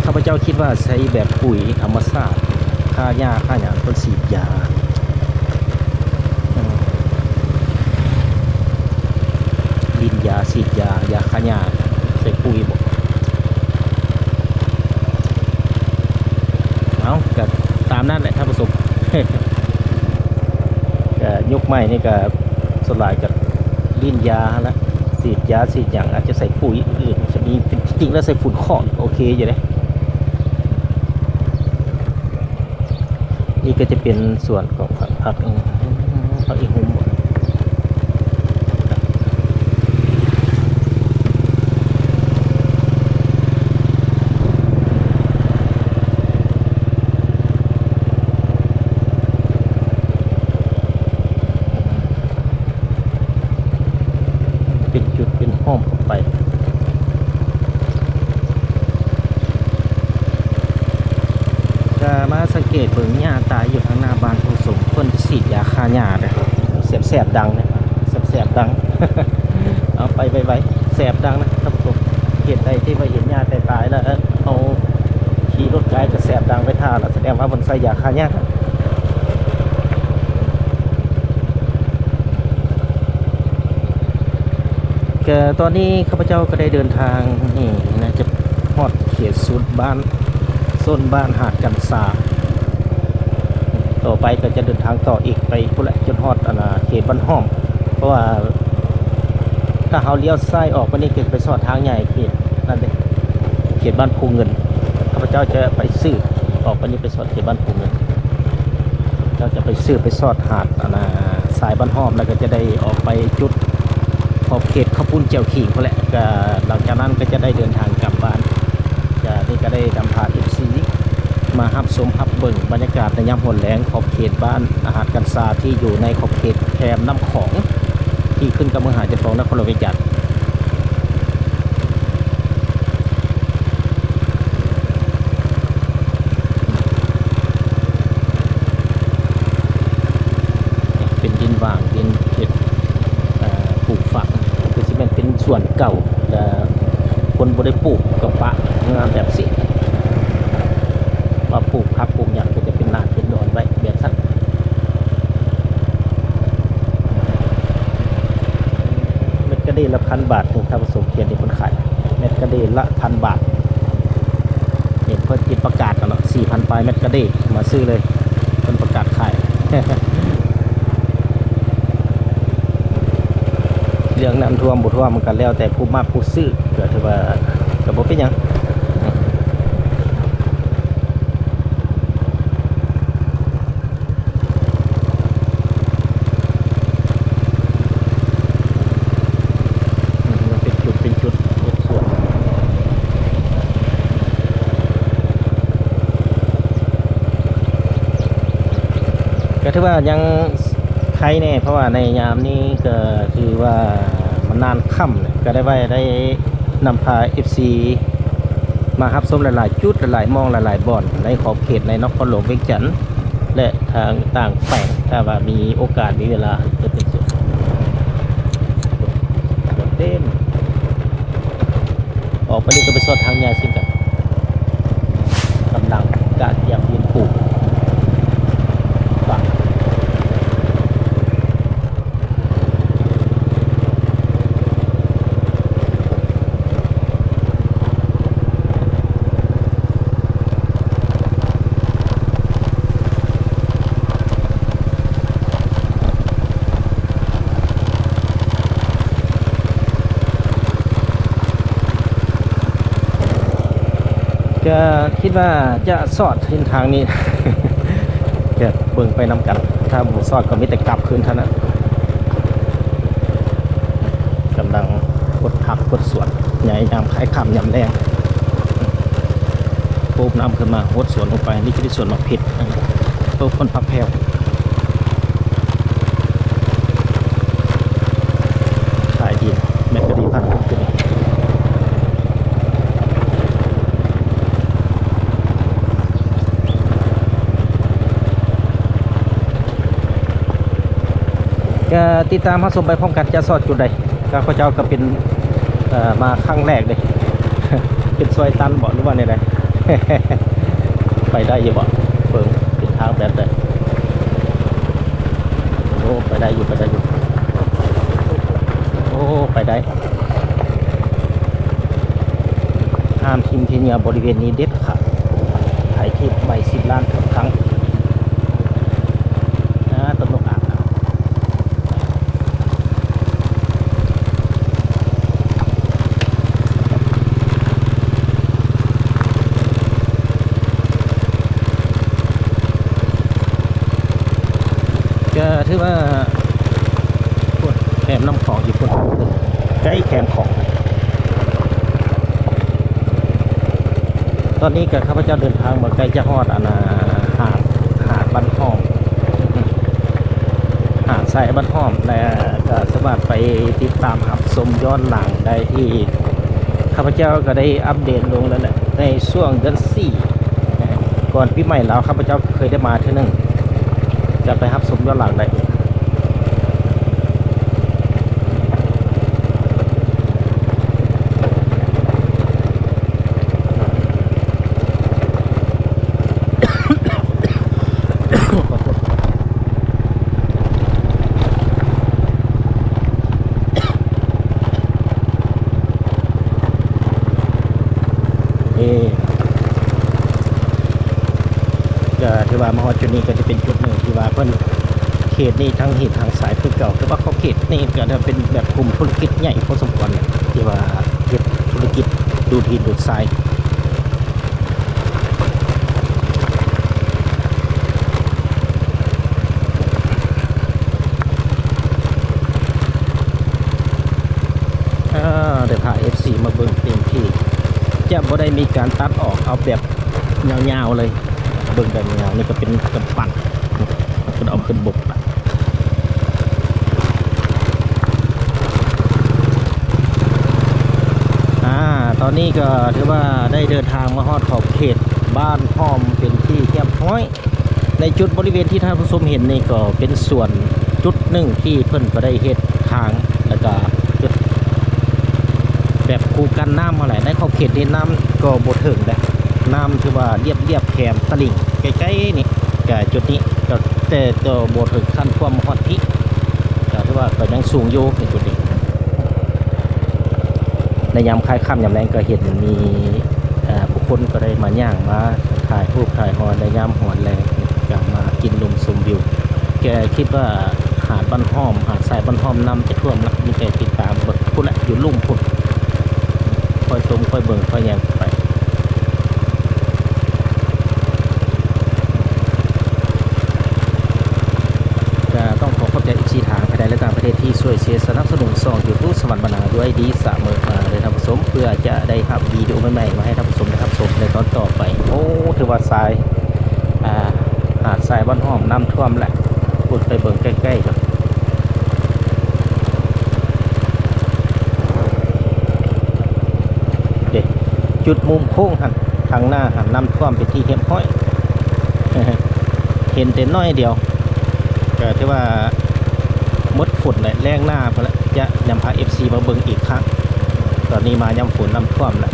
ຂ້າພະເຈົ້າຄິດວ່າໃຊ້ແບບປຸຍທຳມະຊາດ ຂ້າຫຍ້າຂ້າຫຍັງ ເພິ່ນສີດຢາ ອືມ ລິນຢາ ສີດຢາ ຢາຂ້າຫຍ້າ ໃສ່ປຸຍບໍ? ເອົ້າ ກະຕາມນັ້ນແຫຼະທ່ານຜູ້ຊົມ ກະຍຸກໃໝ່ນີ້ກະສ່ວນຫຼາຍກະລິນຢາຫັ້ນແຫຼະ ສີດຢາ ສີດຫຍັງ ອາດຈະໃສ່ປຸຍອື່ນໆ ຈະມີ ທີ່ຈິງແລ້ວໃສ່ຝຸ່ນຄອກ ໂອເຄຢູ່ເດ້. ນີ້ກໍຈະເປັນສວນຂອງຜັກ ຜັກອີ່ຫຸ່ມບໍ? ເປັນຈຸດເປັນຫ້ອງເຂົ້າໄປ. ກະມາສັງເກດເບິ່ງຫຍ້າຕາຍຢູ່ທາງໜ້າບ້ານຜູ້ຊົມ ເພິ່ນສີດຢາຂ້າຫຍ້າເດ້ ແສບໆດັງເດ້ ແສບໆດັງ ເອົາໄປໄວໆ ແສບດັງນະທ່ານຜູ້ຊົມ. ເຂດໃດທີ່ວ່າເຫັນຫຍ້າຕາຍໆ ແລ້ວເຮົາຂີ່ລົດໄກກໍແສບດັງໄປຖ້າລະ ສະແດງວ່າເພິ່ນໃສ່ຢາຂ້າຫຍ້າ. ກໍຕອນນີ້ຂ້າພະເຈົ້າກໍໄດ້ເດີນທາງ ນີ້ໜ້າຈະຮອດເຂດໂຊນບ້ານ ໂຊນບ້ານຫາດກັນຊາ. ຕໍ່ໄປກໍຈະເດີນທາງຕໍ່ອີກໄປພຸ້ນແຫຼະ ຈົນຮອດ ອັນນ່າ ເຂດບ້ານຫ້ອມ ເພາະວ່າຖ້າເຮົາລ້ຽວຊ້າຍອອກໄປນີ້ ກໍຈະໄປຊອດທາງໃຫຍ່ເຂດນັ້ນເດ້ ເຂດບ້ານພູເງິນ. ຂ້າພະເຈົ້າຈະໄປສືບອອກໄປນີ້ ໄປຊອດເຂດບ້ານພູເງິນ ເຈົ້າຈະໄປສືບໄປຊອດຫາດ ອັນນ່າ ຊາຍບ້ານຫ້ອມ ແລ້ວກໍຈະໄດ້ອອກໄປຈຸດຂອບເຂດເຂົ້າປຸ້ນແຈ່ວຂີງພຸ້ນແຫຼະ. ກໍຫຼັງຈາກນັ້ນກໍຈະໄດ້ເດີນທາງກັບບ້ານ. ກໍນີ້ກໍໄດ້ນຳພາເອັຟຊີມາຮັບຊົມຮັບເບິ່ງບັນຍາກາດໃນຍາມຫົວແລງຂອບເຂດບ້ານຫາດກັນຊາ ທີ່ຢູ່ໃນຂອບເຂດແຄມນ້ຳຂອງ ທີ່ຂຶ້ນກັບເມືອງຫາດຊາຍຟອງ ນະຄອນຫຼວງວຽງຈັນ. ເປັນດິນຫວ່າງ ດິນເຮັດ ເອີ ປູກຝັງ ຄືຊິແມ່ນເປັນສວນເກົ່າ ແລະ ຄົນບໍ່ໄດ້ປູກກໍປະງາມແບບຊີ້ ວ່າປູກຜັກປູກຫຍັງກໍຈະເປັນລານເປັນດອນໄວ້ແບບຊັ້ນ. ເມັດກະເດລະພັນບາດນີ້ ທ່ານຜູ້ຊົມ ຂຽນທີ່ເພິ່ນຂາຍ ເມັດກະເດລະພັນບາດ. ເຫັນເພິ່ນຕິດປະກາດຫັ້ນເນາະ ສີ່ພັນປາຍເມັດກະເດ ມາຊື້ເລີຍ ເພິ່ນປະກາດຂາຍ. ເລື່ອງນ້ຳຖ້ວມບໍ່ຖ້ວມມັນກໍແລ້ວແຕ່ຜູ້ມັກຜູ້ຊື້ ກໍຖືວ່າກໍບໍ່ເປັນຫຍັງ. ເປັນຈຸດເປັນຈຸດ ເປັນສວນ ກໍຖືວ່າຍັງໄຄແດ່ ເພາະວ່າໃນຍາມນີ້ກໍຖືວ່າມັນນານຄ່ຳ ກໍໄດ້ໄວ້ໄດ້ນຳພາເອັຟຊີມາຮັບຊົມຫຼາຍໆຈຸດ ຫຼາຍໆໝ່ອງ ຫຼາຍໆບ່ອນ ໃນຂອບເຂດໃນນະຄອນຫຼວງວຽງຈັນ ແລະ ທາງຕ່າງແຂວງ ຖ້າວ່າມີໂອກາດມີເວລາຈະໄປຊົມ. ເຕັມ ອອກໄປນີ້ກໍໄປຊອດທາງໃຫຍ່ເຊັ່ນກັນ ກຳລັງກະກຽມດິນປູກຝັງ. ເ ກໍຄິດວ່າຈະຊອດເສັ້ນທາງນີ້ ຈະເບິ່ງໄປນຳກັນ ຖ້າບໍ່ຊອດກໍມີແຕ່ກັບຄືນເທົ່ານັ້ນ. ກຳລັງຫົດຜັກຫົດສວນ ຍາມຄ້າຍຄ່ຳຍາມແລງ ໂຮບນ້ຳຂຶ້ນມາຫົດສວນລົງໄປ. ນີ້ຈະເປັນສວນໝາກເຜັດ ໂອ້ ຄົນຜັກແພ້ວ ຂາຍດີ ແມັກກະດີພັນຂຶ້ນ. ກໍຕິດຕາມຮັບຊົມໄປພ້ອມກັນ ຈະຊອດຈຸດໃດ. ຂ້າພະເຈົ້າກໍເປັນ ເອີ ມາຄັ້ງແລກເດ້ ເປັນຊອຍຕັນບໍ ຫຼືວ່າແນວໃດ? ໄປໄດ້ຢູ່ບໍ? ເບິ່ງເປັນທາງແບບໃດ. ໂອ້ ໄປໄດ້ຢູ່ ໄປໄດ້ຢູ່ ໂອ້ ໄປໄດ້. ຫ້າມຖິ້ມຂີ້ເຫຍື້ອບໍລິເວນນີ້ເດັດຂາດ. ໃຜຖິ້ມໄມ້ສິບລ້ານທຸກຄັ້ງ. ອາ ຕົກລົງອ່າງ. ກໍຖືວ່າ ໂອ້ຍ ແຄມນ້ຳຂອງຢູ່ພຸ້ນ ໃກ້ແຄມຂອງ. ຕອນນີ້ກໍຂ້າພະເຈົ້າເດີນທາງມາໃກ້ຈະຮອດ ອັນນ່າ ຫາດ ຫາດບ້ານຫ້ອມ ຫາດຊາຍບ້ານຫ້ອມ ແລະ ກໍສາມາດໄປຕິດຕາມຮັບຊົມຍ້ອນຫຼັງໄດ້ທີ່ ຂ້າພະເຈົ້າກໍໄດ້ອັບເດດລົງແລ້ວແຫຼະ ໃນຊ່ວງເດືອນສີ່ ກ່ອນປີໃໝ່ລາວ ຂ້າພະເຈົ້າເຄີຍໄດ້ມາເທື່ອໜຶ່ງ ຈະໄປຮັບຊົມຍ້ອນຫຼັງໄດ້. ເອີ ກໍຖືວ່າມາຮອດຈຸດນີ້ກໍຈະເປັນຈຸດໜຶ່ງທີ່ວ່າເພິ່ນ ເຂດນີ້ທັງຫີນທັງຊາຍຄືເກົ່າ ແຕ່ວ່າຂອບເຂດນີ້ກໍຈະເປັນແບບກຸ່ມທຸລະກິດໃຫຍ່ພໍສົມຄວນ ທີ່ວ່າເຮັດທຸລະກິດດູດຫີນດູດຊາຍ. ອາ ໄດ້ພາເອັຟຊີມາເບິ່ງເຕັມທີ່ ຈະບໍ່ໄດ້ມີການຕັດອອກ ເອົາແບບຍາວໆເລີຍ ເບິ່ງແບບຍາວໆ ນີ້ກໍເປັນກຳປັ້ນ ເພິ່ນເອົາຂຶ້ນບົກລະ. ອາ ຕອນນີ້ກໍຖືວ່າໄດ້ເດີນທາງມາຮອດຂອບເຂດບ້ານຫ້ອມເປັນທີ່ຮຽບຮ້ອຍ. ໃນຈຸດບໍລິເວນທີ່ທ່ານຜູ້ຊົມເຫັນນີ້ກໍເປັນສວນຈຸດໜຶ່ງທີ່ເພິ່ນກໍໄດ້ເຮັດທາງ ແລ້ວກໍເຮັດແບບຄູກັນນ້ຳຫັ້ນແຫຼະ. ໃນຂອບເຂດນີ້ນ້ຳກໍບໍ່ເຖິງເດ້ ນ້ຳຖືວ່າລຽບໆແຄມຕະລິ່ງໃກ້ໆນີ້ ກະຈຸດນີ້ກໍ ແຕ່ກໍບໍ່ເຖິງຂັ້ນຖ້ວມຮອດພີ້ ກໍຖືວ່າກໍຍັງສູງຢູ່ໃນຈຸດນີ້. ໃນຍາມຄ້າຍຄ່ຳຍາມແລງກໍເຫັນມີ ເອີ ຜູ້ຄົນກໍໄດ້ມາຍ່າງມາຖ່າຍຮູບຖ່າຍຮອນໃນຍາມຮອນແລງ ກໍມາກິນລົມຊົມວິວ. ແກຄິດວ່າຫາດບ້ານຫ້ອມ ຫາດຊາຍບ້ານຫ້ອມນ້ຳຈະຖ້ວມລະ ມີແຕ່ຕິດຕາມເບິ່ງພຸ້ນແຫຼະ ຢູ່ລຸ່ມພຸ້ນ ຄອຍຊົມ ຄອຍເບິ່ງ ຄອຍຍ່າງໄປ. ກໍຕ້ອງຂໍຂອບໃຈເອັຟຊີທາງພາຍໃນ ແລະ ຕ່າງປະເທດທີ່ຊ່ວຍເຊຍສະໜັບສະໜູນຊ່ອງຢູທູບສະຫວັນບັນນາດ້ວຍດີສະເໝີມາເດີທ່ານຜູ້ຊົມ ເພື່ອຈະໄດ້ຮັບວິດີໂອໃໝ່ໆມາໃຫ້ທ່ານຜູ້ຊົມໄດ້ຮັບຊົມໃນຕອນຕໍ່ໄປ. ໂອ້ ຖືວ່າຊາຍ ອາ ຫາດຊາຍບ້ານຫ້ອມນ້ຳຖ້ວມແຫຼະ ພຸ້ນໄປເບິ່ງໃກ້ໆກັນ ເດ້ ຈຸດມຸມໂຄ້ງຫັ້ນ ທາງໜ້າຫັ້ນນ້ຳຖ້ວມເປັນທີ່ຮຽບຮ້ອຍ ເຫັນແຕ່ໜ້ອຍດຽວ ກໍຖືວ່າໝົດຝົນແລ້ວ ແລ້ງໜ້າພຸ້ນລະ ຈະນຳພາເອັຟຊີມາເບິ່ງອີກຄັ້ງ. ຕອນນີ້ມາຍາມຝົນນ້ຳຖ້ວມລະ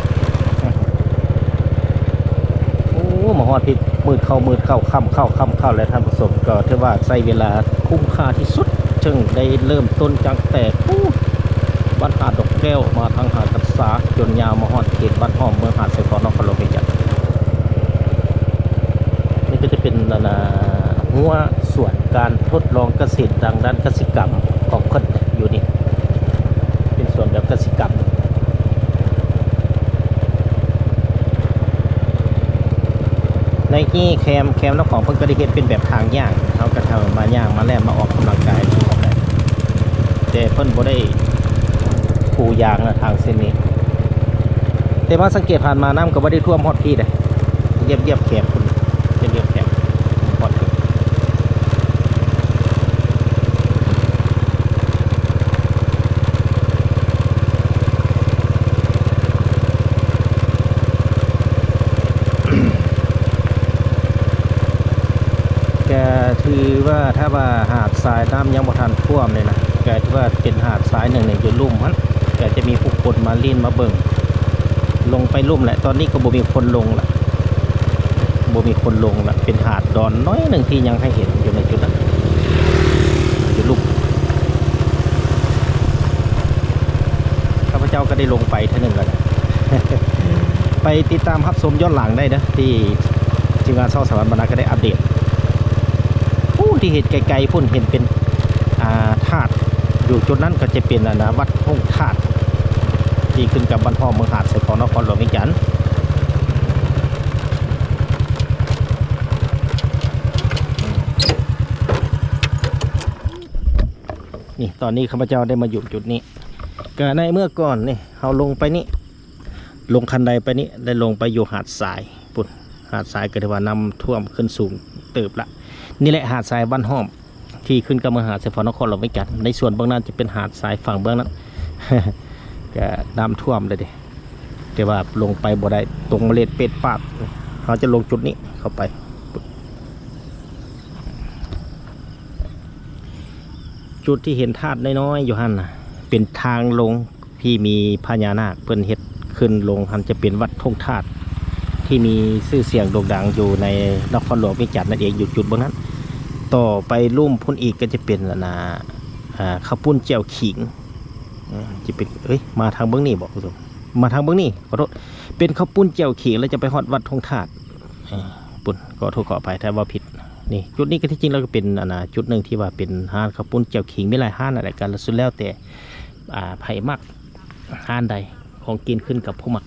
ໂອ້ ມາຮອດພີ້ ມືດເຂົ້າ ມືດເຂົ້າ ຄ່ຳເຂົ້າ ຄ່ຳເຂົ້າແລ້ວທ່ານຜູ້ຊົມ. ກໍຖືວ່າໃຊ້ເວລາຄຸ້ມຄ່າທີ່ສຸດ ເຊິ່ງໄດ້ເລີ່ມຕົ້ນຕັ້ງແຕ່ ບ້ານຫາດດອກແກ້ວ ມາທາງຫາດກຳສາ ຈົນຍາວມາຮອດເຂດບ້ານຫ້ອມ ເມືອງຫາດຊາຍຟອນ ນະຄອນຫຼວງວຽງຈັນ. ນີ້ກໍຈະເປັນ ອັນນ່າ ຮົ້ວສວນການທົດລອງກະເສດທາງດ້ານກະສິກຳຂອງເພິ່ນຢູ່ນີ້ ເປັນສວນແບບກະສິກຳ. ໃນນີ້ແຄມ ແຄມນ້ຳຂອງເພິ່ນກໍໄດ້ເຮັດເປັນແບບທາງຍ່າງ ເຮົາກໍເຂົ້າມາຍ່າງມາແລ່ນມາອອກກຳລັງກາຍ ແຕ່ເພິ່ນບໍ່ໄດ້ປູຢາງນະ ທາງເສັ້ນນີ້ ແຕ່ວ່າສັງເກດຜ່ານມານ້ຳກໍບໍ່ໄດ້ຖ້ວມຮອດພີ້ເດ້ ຢຽບໆແຄມພຸ້ນ ຢຽບໆແຄມ ກະຖືວ່າ ຖ້າວ່າຫາດຊາຍນ້ຳຍັງບໍ່ທັນຖ້ວມເລີຍນະ ກະຖືວ່າເປັນຫາດຊາຍໜຶ່ງໃນຢູ່ລຸ່ມຫັ້ນ ກະຈະມີຜູ້ຄົນມາຫຼິ້ນມາເບິ່ງ ລົງໄປລຸ່ມແຫຼະ ຕອນນີ້ກໍບໍ່ມີຄົນລົງລະ ບໍ່ມີຄົນລົງລະ ເປັນຫາດດອນໜ້ອຍໜຶ່ງທີ່ຍັງໃຫ້ເຫັນຢູ່ໃນຈຸດນັ້ນ ຢູ່ລຸ່ມ. ຂ້າພະເຈົ້າກໍໄດ້ລົງໄປເທື່ອໜຶ່ງແລ້ວ ໄປຕິດຕາມຮັບຊົມຍ້ອນຫຼັງໄດ້ເດີ ທີ່ທີມງານຊ່ອງສາວບັນບານາກໍໄດ້ອັບເດດ. ພຸ້ນທີ່ເຫັນໄກໆພຸ້ນ ເຫັນເປັນ ອ່າ ທາດ ຢູ່ຈຸດນັ້ນກໍຈະເປັນ ອັນນາ ວັດທົ່ງທາດ ທີ່ຂຶ້ນກັບບ້ານຫ້ອມ ເມືອງຫາດຊາຍຟອງ ນະຄອນຫຼວງວຽງຈັນ. ນີ້ ຕອນນີ້ຂ້າພະເຈົ້າໄດ້ມາຢູ່ຈຸດນີ້ ກະໃນເມື່ອກ່ອນນີ້ ເຮົາລົງໄປນີ້ ລົງຄັນໄດໄປນີ້ ໄດ້ລົງໄປຢູ່ຫາດຊາຍພຸ້ນ ຫາດຊາຍກໍຖືວ່ານ້ຳຖ້ວມຂຶ້ນສູງເຕີບລະ. ນີ້ແຫຼະຫາດຊາຍບ້ານຫ້ອມ ທີ່ຂຶ້ນກັບເມືອງຫາດຊາຍຟອງ ນະຄອນຫຼວງວຽງຈັນ. ໃນສ່ວນເບື້ອງນັ້ນຈະເປັນຫາດຊາຍຝັ່ງເບື້ອງນັ້ນ ກະນ້ຳຖ້ວມເລີຍເດ ແຕ່ວ່າລົງໄປບໍ່ໄດ້ ຕົງມະເລັດເປັດປາດ. ເຮົາຈະລົງຈຸດນີ້ເຂົ້າໄປ ຈຸດທີ່ເຫັນທາດນ້ອຍໆຢູ່ຫັ້ນນະ ເປັນທາງລົງທີ່ມີພະຍານາກເພິ່ນເຮັດຂຶ້ນລົງຫັ້ນ ຈະເປັນວັດທົ່ງທາດ ທີ່ມີຊື່ສຽງໂດ່ງດັງຢູ່ໃນນະຄອນຫຼວງວຽງຈັນນັ້ນເອງ ຢູ່ຈຸດເບື້ອງນັ້ນ. ຕໍ່ໄປລຸ່ມພຸ້ນອີກກໍຈະເປັນ ອັນນາ ອ່າ ເຂົ້າປຸ້ນແຈ່ວຂິງ ອາ ຈະເປັນ ເອີຍ ມາທາງເບື້ອງນີ້ບໍ ຜູ້ຊົມ? ມາທາງເບື້ອງນີ້ ຂໍໂທດ ເປັນເຂົ້າປຸ້ນແຈ່ວຂິງ ແລ້ວຈະໄປຮອດວັດທົ່ງທາດ ເອີ ປຸ້ນ ຂໍໂທດຂໍອະໄພຖ້າເວົ້າຜິດ. ນີ້ ຈຸດນີ້ກໍທີ່ຈິງແລ້ວກໍເປັນ ອັນນາ ຈຸດໜຶ່ງທີ່ວ່າເປັນຮ້ານເຂົ້າປຸ້ນແຈ່ວຂິງ ມີຫຼາຍຮ້ານນັ້ນແຫຼະ ກໍສຸດແລ້ວແຕ່ ອ່າ ໃຜມັກຮ້ານໃດ ຂອງກິນຂຶ້ນກັບຜູ້ມັກ.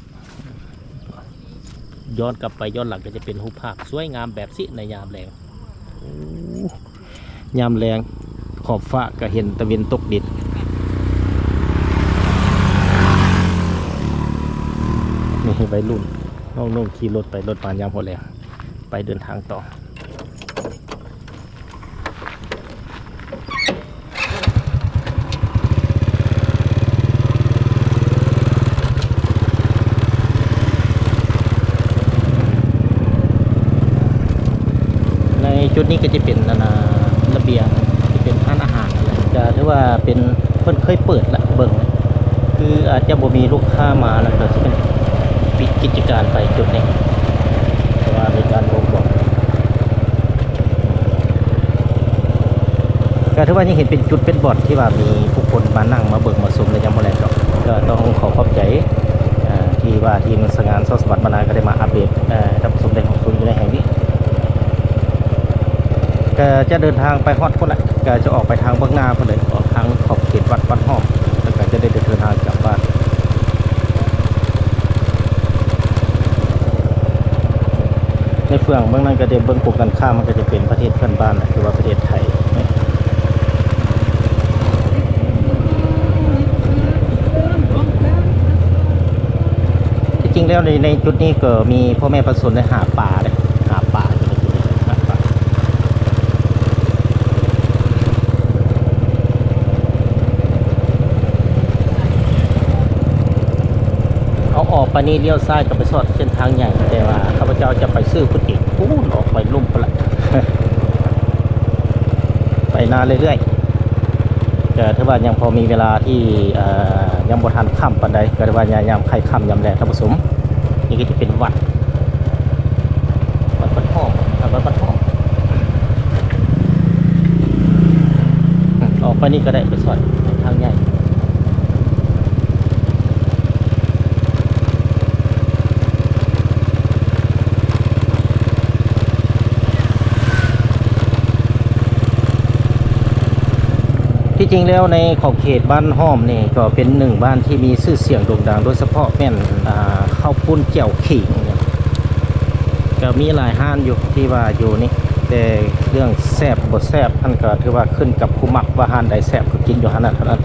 ຍ້ອນກັບໄປຍ້ອນຫຼັງກໍຈະເປັນຮູບພາບສວຍງາມແບບນີ້ໃນຍາມແລງ. ໂອ້ ຍາມແລງຂອບຟ້າກໍເຫັນຕາເວັນຕົກດິນ. ນີ້ໄວລຸ້ນນ້ອງໆຂີ່ລົດໄປລົດມາຍາມຫົວແລງ ໄປເດີນທາງຕໍ່. ໃນຈຸດນີ້ກໍຈະເປັນ ອັນນາ ລະບຽງ ຈະເປັນຮ້ານອາຫານ ກໍຖືວ່າເປັນ ເພິ່ນເຄີຍເປີດລະ ເບິ່ງ ຄືອາດຈະບໍ່ມີລູກຄ້າມາ ແລ້ວກໍຈະເປັນປິດກິດຈະການໄປຈຸດນີ້ ເພາະວ່າມີການບົ່ງບອກ. ກໍຖືວ່າຍັງເຫັນເປັນຈຸດເປັນບ່ອນທີ່ວ່າມີຜູ້ຄົນມານັ່ງມາເບິ່ງມາຊົມໃນຍາມມື້ແລງດອກ. ກໍຕ້ອງຂໍຂອບໃຈ ເອີ ທີ່ວ່າທີມງານຊ່ອງສະຫວັດມານາກໍໄດ້ມາອັບເດດ ເອີ ໃຫ້ທ່ານຜູ້ຊົມໄດ້ຮັບຊົມຢູ່ໃນແຫ່ງນີ້. ກໍຈະເດີນທາງໄປຮອດພຸ້ນແຫຼະ ກໍຈະອອກໄປທາງເບື້ອງໜ້າພຸ້ນເລີຍ ອອກທາງຂອບເຂດວັດບ້ານຫ້ອມ ແລ້ວກໍຈະໄດ້ເດີນທາງກັບບ້ານ. ໃນເຟືອງເບື້ອງນັ້ນກໍຈະເບິ່ງກົງກັນຂ້າມ ມັນກໍຈະເປັນປະເທດເພື່ອນບ້ານນະ ຄືວ່າປະເທດໄທ. ທີ່ຈິງແລ້ວໃນ ໃນຈຸດນີ້ກໍມີພໍ່ແມ່ປະຊາຊົນໄດ້ຫາປາເດ້ ຫາປາ ເຮົາອອກໄປນີ້ລ້ຽວຊ້າຍກໍໄປຊອດເສັ້ນທາງໃຫຍ່ ແຕ່ວ່າຂ້າພະເຈົ້າຈະໄປຊື້ພຸ້ນອີກ ພຸ້ນອອກໄປລຸ່ມພຸ້ນລະ ໄປໜ້າເລື້ອຍໆ. ກໍຖືວ່າຍັງພໍມີເວລາທີ່ ເອີ ຍັງບໍ່ທັນຄ່ຳປານໃດ ກໍຖືວ່າຍາມໃກ້ຄ່ຳຍາມແລງ ທ່ານຜູ້ຊົມ. ນີ້ກໍຈະເປັນວັດ ວັດບ້ານຫ້ອມ ວັດບ້ານຫ້ອມ. ອອກໄປນີ້ກໍໄດ້ ໄປຊອດທາງໃຫຍ່. ທີ່ຈິງແລ້ວໃນຂອບເຂດບ້ານຫ້ອມນີ້ ກໍເປັນໜຶ່ງບ້ານທີ່ມີຊື່ສຽງໂດ່ງດັງ ໂດຍສະເພາະແມ່ນ ອ່າ ເຂົ້າປຸ້ນແຈ່ວຂິງ ກ ກໍມີຫຼາຍຮ້ານຢູ່ທີ່ວ່າຢູ່ນີ້ ແຕ່ເລື່ອງແຊບບໍ່ແຊບຫັ້ນກໍຖືວ່າຂຶ້ນກັບຜູ້ມັກ ວ່າຮ້ານໃດແຊບກໍກິນຢູ່ຮ້ານນັ້ນເທົ່ານັ້ນ.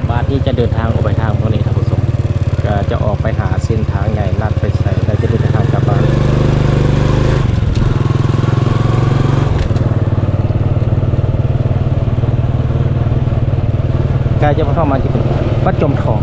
ບາດນີ້ຈະເດີນທາງອອກໄປທາງພວກນີ້ ທ່ານຜູ້ຊົມ ກໍຈະອອກໄປຫາເສັ້ນທາງໃຫຍ່ ລັດໄປໃສ ແລ້ວຈະເດີນທາງກັບບ້ານ. ໃກ້ຈະເຂົ້າມາທີ່ເປັນວັດຈອມທອງ.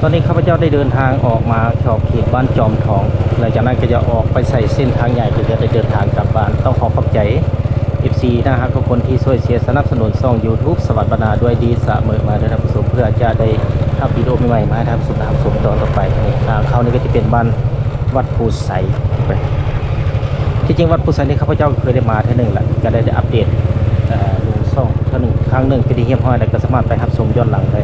ຕອນນີ້ຂ້າພະເຈົ້າໄດ້ເດີນທາງອອກມາຂອບເຂດບ້ານຈອມທອງ ຫຼັງຈາກນັ້ນກໍຈະອອກໄປໃສ່ເສັ້ນທາງໃຫຍ່ ເພື່ອຈະໄດ້ເດີນທາງກັບບ້ານ. ຕ້ອງຂໍຂອບໃຈ ເອັຟຊີ ນະຮັກທຸກຄົນທີ່ຊ່ວຍເຊຍສະໜັບສະໜູນຊ່ອງຢູທູບສະຫວັດບັນນາດ້ວຍດີສະເໝີມາເດີທ່ານຜູ້ຊົມ ເພື່ອຈະໄດ້ຮັບວິດີໂອໃໝ່ໆມາໃຫ້ທ່ານຜູ້ຊົມໄດ້ຮັບຊົມຕອນຕໍ່ໄປ. ນີ້ ທາງເຂົ້ານີ້ກໍຈະເປັນບ້ານວັດພູໄຊ. ທີ່ຈິງວັດພູໄຊນີ້ ຂ້າພະເຈົ້າກໍເຄີຍໄດ້ມາເທື່ອໜຶ່ງລະ ກໍໄດ້ ໄດ້ອັບເດດ ເອີ ລົງຊ່ອງເທື່ອໜຶ່ງ ຄັ້ງໜຶ່ງເປັນທີ່ຮຽບຮ້ອຍ ແລ້ວກໍສາມາດໄປຮັບຊົມຍ້ອນຫຼັງໄດ້.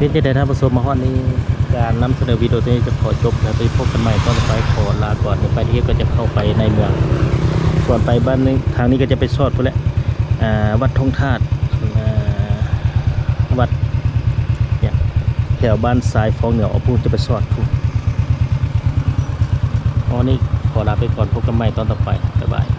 ເປັນຈັ່ງໃດທ່ານຜູ້ຊົມ ມາຮອດນີ້ ການນຳສະເໜີວິດີໂອຕົວນີ້ຈະຂໍຈົບແລ້ວ ໄປພົບກັນໃໝ່ຕອນຕໍ່ໄປ. ຂໍລາກ່ອນ ດຽວໄປທີ່ເຮັດກໍຈະເຂົ້າໄປໃນເມືອງ ກ່ອນໄປບ້ານນີ້ ທາງນີ້ກໍຈະໄປຊອດພຸ້ນແຫຼະ ອ່າ ວັດທົ່ງທາດ ອ່າ ວັດ ຫຍັງ ແຖວບ້ານຊາຍຟອງເໜືອ ອອກພຸ້ນຈະໄປຊອດພຸ້ນ. ອໍ ນີ້ຂໍລາໄປກ່ອນ ພົບກັນໃໝ່ຕອນຕໍ່ໄປ ບາຍບາຍ.